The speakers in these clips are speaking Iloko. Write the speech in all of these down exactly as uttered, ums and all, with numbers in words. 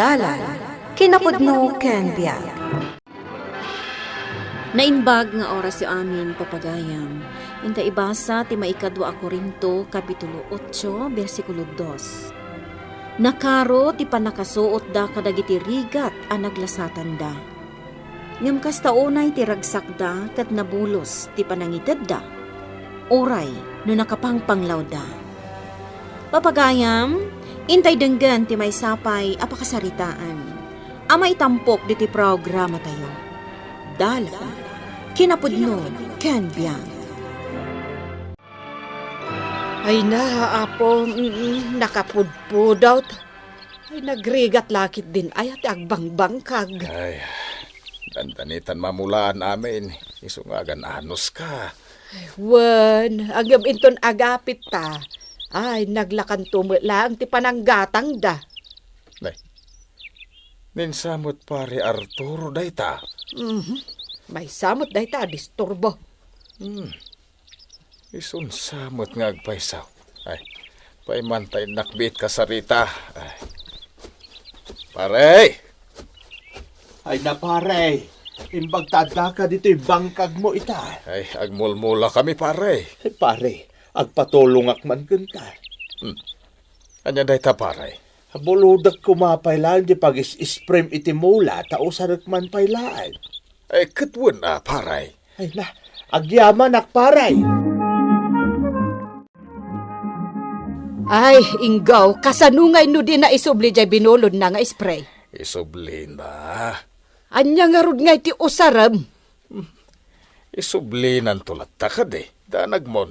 Dalan, kinapudno ken biag. Naimbag nga orasyo amin, papagayam. Inta ibasa ti maikadua a Corinto, Kapitulo ocho, bersikulo dos. Nakaro ti pannakasuotda kadagiti rigat a naglasatanda. Ngem kasta unay ti ragsakda ket nabulos ti panangitedda, uray no nakapangpanglawda. Papagayam, intay denggen ti maysa pay a pakasaritaan a maitampok ditoy programatayo. Dalan, kinapudno, ken biag. Ay na, Apo, mm, nakapudpudot. Ay, nagrigat lakit din aya ti agbangbangkag. Ay, dandanitan mamulaan amin. Isu nga agan-anos ka. Ay, wen, ngem inton agapit ta. Ay, naglakanto met laeng ti pananggatangda. Nay, ninsamet pare Arturo dayta. Mhm. Maysa met dayta a disturbo. Hmm. Isunsa met nga agpayso. Ay, pay man ta innak biit kasarita. Ay. Pare! Ay na, pare. Imbag ta addaka ditoy bangkagmo ita. Ay, agmulmula kami, pare. Ay, pare, agpatulongak man kenka. Hmm. Ania dayta, pare? Bulodek koma pay laeng ti pagis-isprem iti mula, ta usarek man pay laeng. Ay, ket wen a, pare. Ay na, agyamanak, pare. Ay, Inggaw, kasano ngay no di na isubli jay binulodna nga spray? Isublina. Ania ngarud ngay ti usarem? Isublinanto latta kadi, danagmon.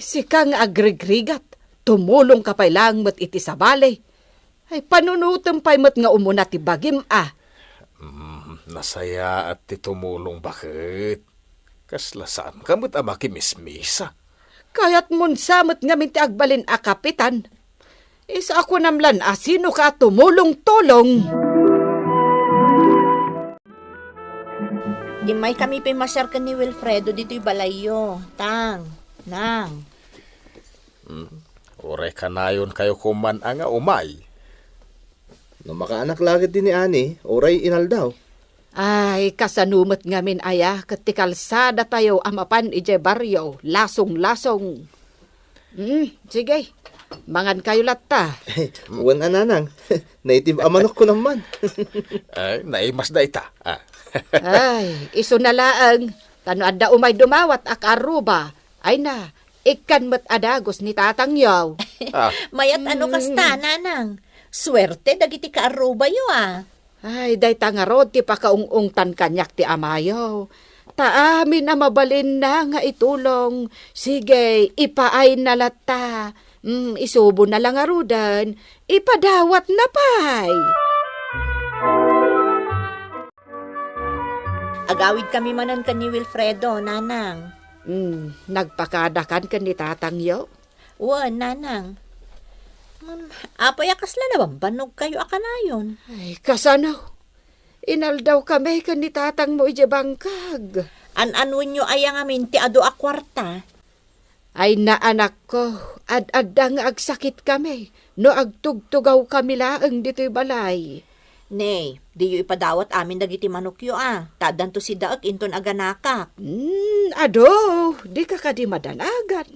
Sika nga agrigrigat, tumulongka pay laeng met iti sabali. Ay, panunotem pay met nga umuna ti bagim a. Mm, nasayaat ti tumulong baket. Kasla saanka met a makimismisa. Kayatmon sa met ngamin ti agbalin a kapitan. Isu a kunam lan a sinoka a tumulong-tulong. Immay kami pimasiar ken ni Wilfredo ditoy balayyo. Tang, nang. Hmm. Uray kanayonkayo koman a nga umay. No makaanak laket dini ani, uray inaldaw. Ay, kasano met ngamin aya ket ti kalsadatayo a mapan idiay barrio, lasong-lasong. Hmm, sige. Mangankayo latta. Wen a, nanang. Native a manok ko naman. Ay, naimas dayta. Ah. Ay, isu na laeng. Ta no adda umay dumawat a kaarruba, ay na, ikkan met a dagus ni tatangyo. Ah. Mayat a no kasta, nanang. Suerte dagiti kaarrubayo, ah. Ay, dayta ngarud ti pakaung-ungtan kaniak ti amayo. Ta amin a mabalinna nga itulong, sige, ipaayna latta. Mm, isubona la ngaruden, ipadawatna pay. Agawidkami manen ken ni Wilfredo, nanang. Mm, nagpakadakan ken ni tatangyo? Wen, nanang. Ngem, apay a kasla nabambanogkayo a kanayon? Ay, kasano? Inaldawkami ken ni tatangmo idiay bangkag. An-anuenyo aya ngamin ti adu a kuarta? Ay, naanakko, ad-adda nga agsakitkami no agtugtugawkami laeng ditoy balay. Ne, diyo ipadawat amin dagiti manokyo a, ta addanto sidaek inton aganakak. Hmm, adu, dika kadi madanagan.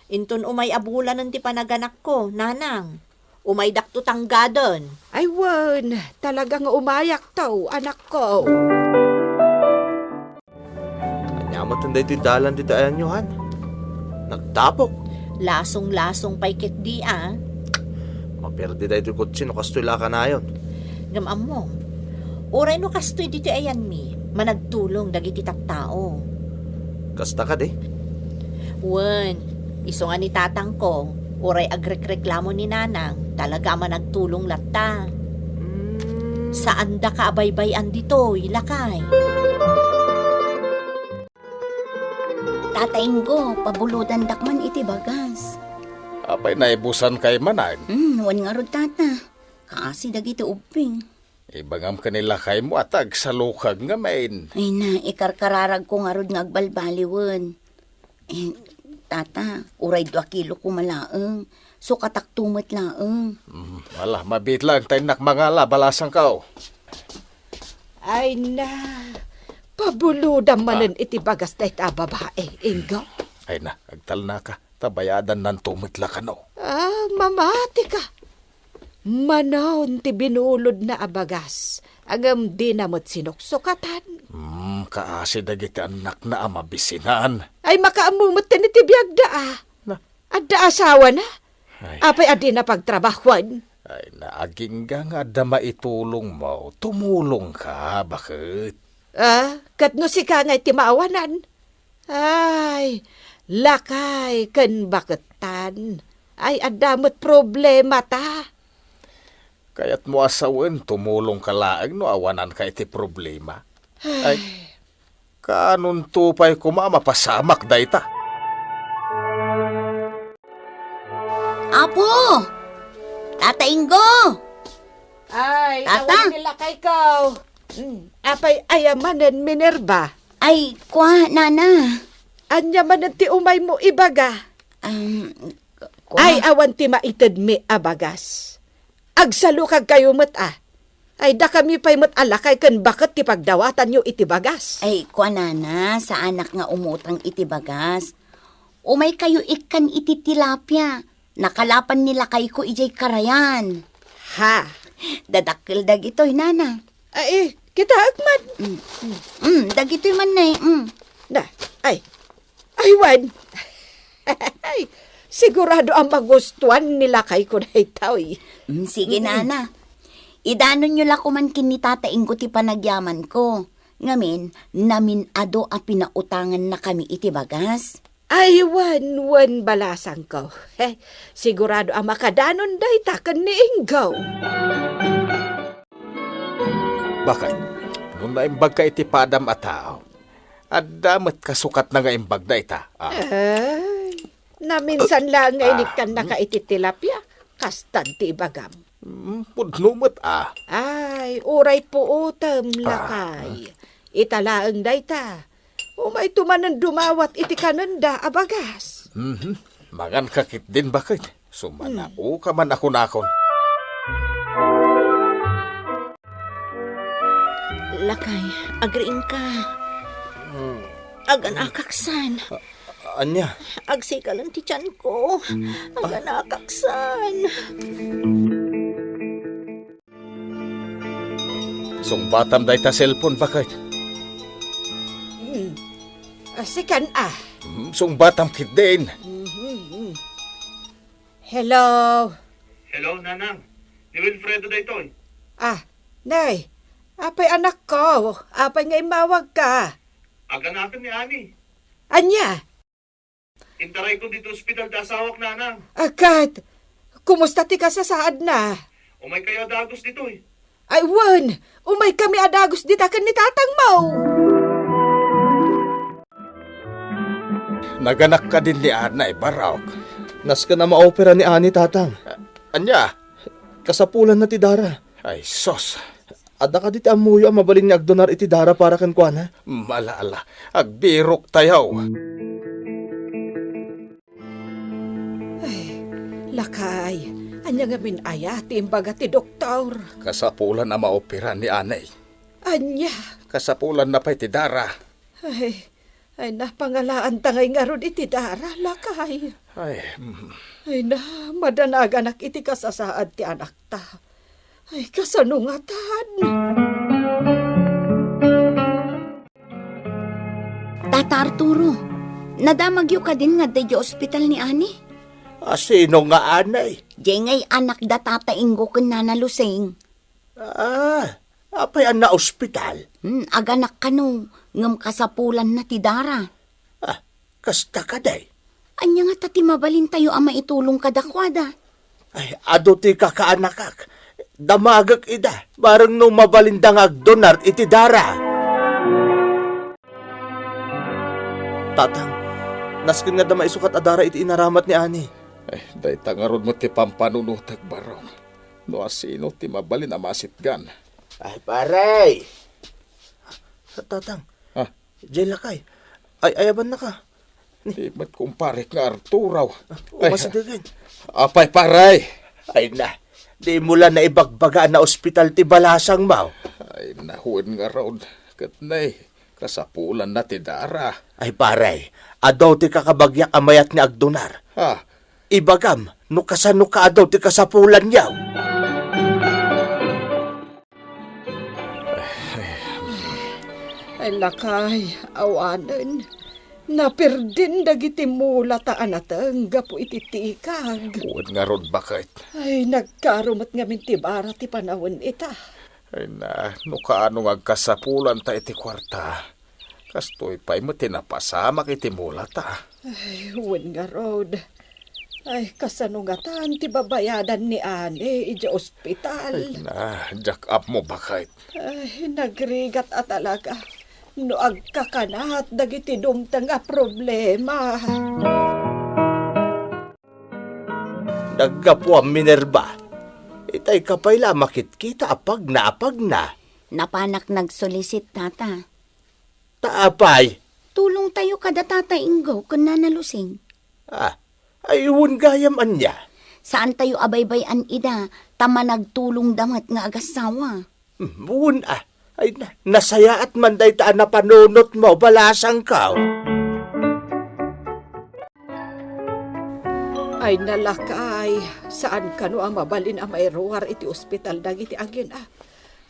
Inton umay a bulanen ti panaganakko, nanang. Umaydakto tanggaden. Ay wen, talaga nga umayakto, anakko. Ania met daytoy dalan ditoy ayanyo, han? Nagtapok. Lasong-lasong pay ketdi a. Maperdi daytoy kotse no kastoy la a kanayon. Ngem ammom, uray no kastoy ditoy ayanmi, managtulong dagiti tattao. Kasta kadi? Wen, isu nga ni tatangko, uray agrekreklamo ni nanang, talaga a managtulong latta. Mm. Saandaka a baybay-an ditoy, lakay. Tata Ingo, pabulodandak man iti bagas. Apay, naibusankay manen? Hmm, wen ngarud, tata. Kaasi dagiti ubbing. Ibagam ken ni lakaymo a ta agsalukag ngamin. Ay na, ikarkararagko ngarud nga agbalbaliwen. Eh, Tata, uray dua kilo koma laeng. Sukatakto met laeng. Mm, ala, mabiit laeng ta innak mangala, balasangko. Ay na, pabulodam manen iti bagas dayta a babae, Ingo. Ay na, agtalnaka. Ta bayadannanto met la kano. Ah, mamatika. Manon ti binulodna a bagas, ngem dina met sinuksukatan. Hmm, kaasi dagiti annakna a mabisinan. Ay, makaammo met iti biagda, a. Na. Adda asawana? Ay. Apay a dina pagtrabahuan? Ay, naagingga nga adda maitulongmo. Tumulongka, baket? Ah, ket no sika nga iti maawanan? Ay, lakay ken bakettan. Ay, adda met problemata. Kayatmo a sawen, tumulongka laeng no awananka iti problema. Ay, kanonto pay koma a mapasamak dayta? Apo! Tata Ingo! Ay, Tata? Awan ni lakayko. Mm, apay aya manen, Minerva? Ay, kua, nana. Ania manen ti umaymo ibaga? Um, kua. Ay, awan ti maitedmi a bagas. Agsalukagkayo met, a. Ay, dakami pay met a lakay ken baket ti pagdawatanyo iti bagas. Ay, kua, nana, saanak nga umutang iti bagas. Umaykayo ikkan iti tilapia. Nakalapan ni lakayko idiay karayan. Ha? Dadakkel dagitoy, nana. Ay, kitaek man. Mm. Mm, dagitoy man, nay. Mm. Na, ay. Ay, wen. Ay, sigurado a magustuan ni lakayko daytoy. Mm, sige, mm, nana. Idanonyo la koman ken ni Tata Ingo ti panagyamanko. Ngamin, namin-adu a pinautangannakami iti bagas. Ay, wen, wen, balasangko. He, sigurado a makadanon dayta ken ni Ingo. Bakay, no naimbagka iti padam a tao, adda met kasukatna nga imbag dayta, a. Ay, naminsan laeng nga inikkannaka iti tilapia, kasta ti ibagam. Mm, pudno met, a. Ay, uray puotem, lakay. Ita laeng dayta. Umayto manen dumawat iti kanenda a bagas. Mhm. Manganka ketdin, baket. Sumanaoka man a kunakon. Lakay, agriingka. Hmm. Aganakaksan. A-, ania? Agsikalen ti tianko. Aganakaksan. Sungbatam dayta cellphone, baket. Hmm. A, sikan, a. Hmm, sungbatam ketdin. Mhm. Hello. Hello, Nanang. Ni Wilfredo daytoy. A, nay. Apay, anakko? Apay nga immawagka? Aganaken ni Ani. Ania? Intarayko ditoy ospital ti asawak, Nanang. A, ket, kumusta ti kasasaadna? Umaykayo a dagus ditoy. Ay, wen, umaykami a dagus dita ken ni tatangmo. Naganak kadin ni Ana, ibarok. Nasken a maopera ni Ani, tatang. A-, ania? Kasapulanna ti dara. Ay, sus. Adda kadi ti ammoyo a mabalin nga agdonar iti dara para kenkuana? Ala, ala, agbiroktayo. Ay, lakay, ania ngamin aya ti imbaga ti doktor? Kasapulan a maopera ni Anay. Ania? Kasapulanna pay ti dara. Ay, Ay, napangalaanta ngay ngarud iti dara, lakay. Ay, mm. Ay na, madanaganak iti kasasaad ti anakta. Ay, kasano ngatan? Tata Arturo, nadamagyo kadin nga adda idiay ospital ni Ani? A, sino nga Anay? Diay ngay anak da Tata Ingo ken Nana Lusing. Ah, apay a naospital? Hmm, aganak kano, ngem kasapulanna ti dara. Ah, kasta kadi? Ania ngata ti mabalintayo a maitulong kadakuada? Ay, adu ti kakaanakak. Damagek ida, bareng no mabalinda nga agdonar iti dara. Tatang, nasken nga adda maisukat a dara iti inaramat ni Ani. Ay, dayta ngarud met ti pampanunotek, barok. No asino ti mabalin a masitgan. Ay, pare! Tatang, ah, diay lakay. Ay, ayabannaka. Di met kumparek nga Arturo. Ay, umasidegen. Apay, pare? Ay na, dimo la naibagbaga a naospital ti balasangmo? Ay na, wen ngarud. Ket nay, kasapulanna ti dara. Ay, pare, adu ti kakabagiak a mayat nga agdunar. Ha? Ibagam, no kasano ka adu ti kasapulanyo. Ay, lakay, awanen. Napirdin dagiti mulata a nateng gapu iti tikag. Wen ngarud, baket. Ay, nagkarumet ngamin ti bara ti panawen ita. Ay na, no kaano nga agkasapulanta iti kuarta, kastoy pay met ti napasamak iti mulata. Ay, wen ngarud. Ay, kasano ngatan ti babayadan ni Ani idiay ospital? Ay na, diak ammo, baket. Ay, nagrigat a talaga no agkakanat dagiti dumteng a problema. Naggapuam, Minerva. Itay ka pay la a makitkita a pagna a pagna. Napanak nagsulisit, Tata. Ta apay? Tulongtayo kada Tata Ingo ken Nana Lusing. Ah, ay, wen gayam ania? Saantayo a baybay-an ida, ta managtulongda met nga agassawa. Hmm, wen a. Ay, na, nasayaat man dayta a napanunotmo, balasangko. Ay, na, lakay, saan kano a mabalin a mairuar iti ospital dagiti agina?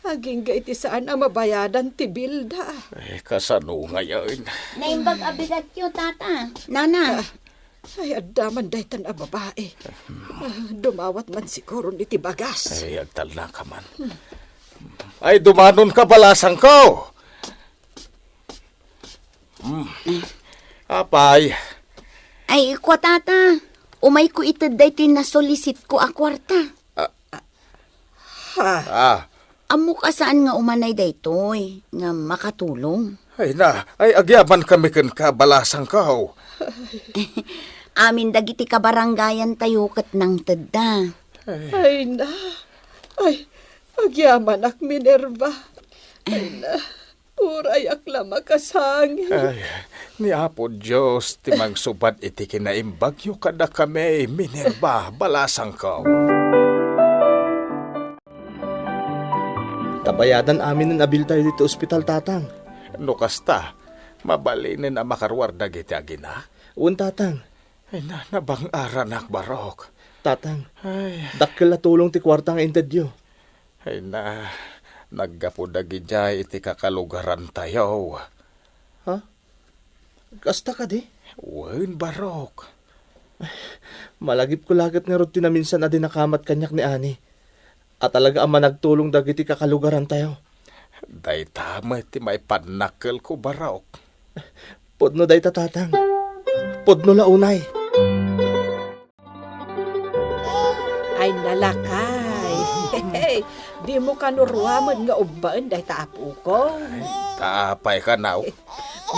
Agingga iti saan a mabayadan ti bilda. Eh, kasano ngayon? Naimbag a bigatyo, Tata. Nana. Ah, ay, adda man daytan a babae. Ah, dumawat man siguro iti bagas. Ay, agtalna ka man. Ay, dumanon ka, balasangko. Hmm. Apay. Ay, kua, Tata. Umayko ited daytoy nasulisitko a kuarta. Ah. Ha? Ah. Ammok a saan nga umanay daytoy nga makatulong. Ay na, ay, agyamankami kenka, balasangko. Amin dagiti kabarangayantayo ket nangtedda. Ay. Ay na. Ay, agyamanak, Minerva. Ay na. Urayak la makasangit. Ay, ni Apo Dios ti mangsubad iti kinaimbagyo kadakami, Minerva, balasangko. Ta bayadan aminen a biltayo ditoy ospital, Tatang. No kasta, mabalinen a makaruar dagiti agina? Wen, Tatang. Ay, na, nabang-aranak, Barok. Tatang, ay, dakkel a tulong ti kuarta nga intedyo. Ay na, naggapu dagidiay iti kakalugarantayo. Ha? Kasta kadi? Wen, Barok. Malagipko la ket ngarud ti naminsan a dinakamat kaniak ni Ani, a talaga a managtulong dagiti kakalugarantayo. Dayta met ti maipannakkelko, Barok. Pudno dayta, Tatang. Pudno la unay. Ay, na, lakay. Dimo kano ruamen nga ubbaen dayta apokon? Ay, ta apay kano?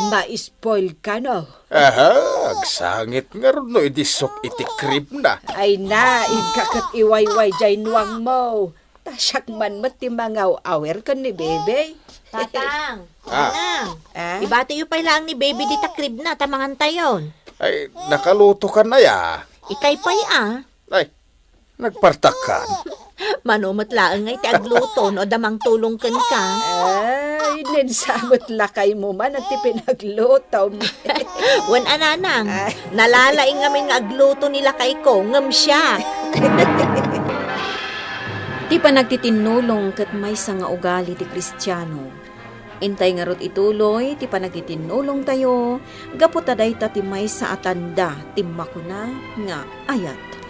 Ma-spoil kano. Aha, agsangit ngarud no idisok iti crib na. Ay na, inka ket iwayway jay nuangmo. Ta siak man met ti mangaw-awer ken ni Bebe. Tatang, ah. Nanang, ah? Ibatiyo pay laeng ni Bebe dita crib na, ta mangantayon. Ay, nakaluto ka na ya? Ikay pay, ah. Ay, nagpartakkan. Mano met laeng nga iti agluto no adda mangtulong kenka. Ay, nensa met lakaymo man ti pinaglutom. Wen a, nanang, ah, nalalaing ngamin nga agluto ni lakayko, ngem siak. Ti panagtitinnulong ket maysa nga ugali ti Kristiano. Intay ngarud ituloy ti panagtitinnulongtayo gapu ta dayta ti maysa a tanda ti makuna nga ayat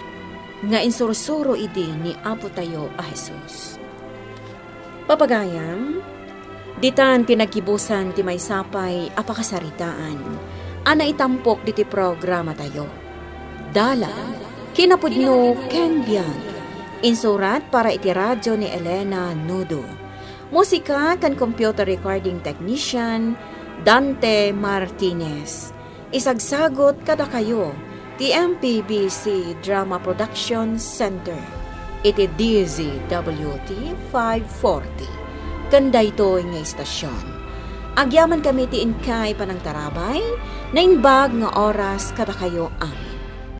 nga insursuro idi ni Apotayo a Jesus. Papagayam, ditan ti naggibusan ti maysa pay a pakasaritaan a naitampok diti programatayo. Dalan, kinapudno ken biag. Insurat para iti radio ni Elena Nudo. Musika ken computer recording technician, Dante Martinez. Isagsagut kadakayo ti M P B C Drama Production Center iti D Z W T five forty. Ken daytoy nga istasyon, Agyamankami ti inkay panangtarabay, naimbag nga oras kadakayo amin.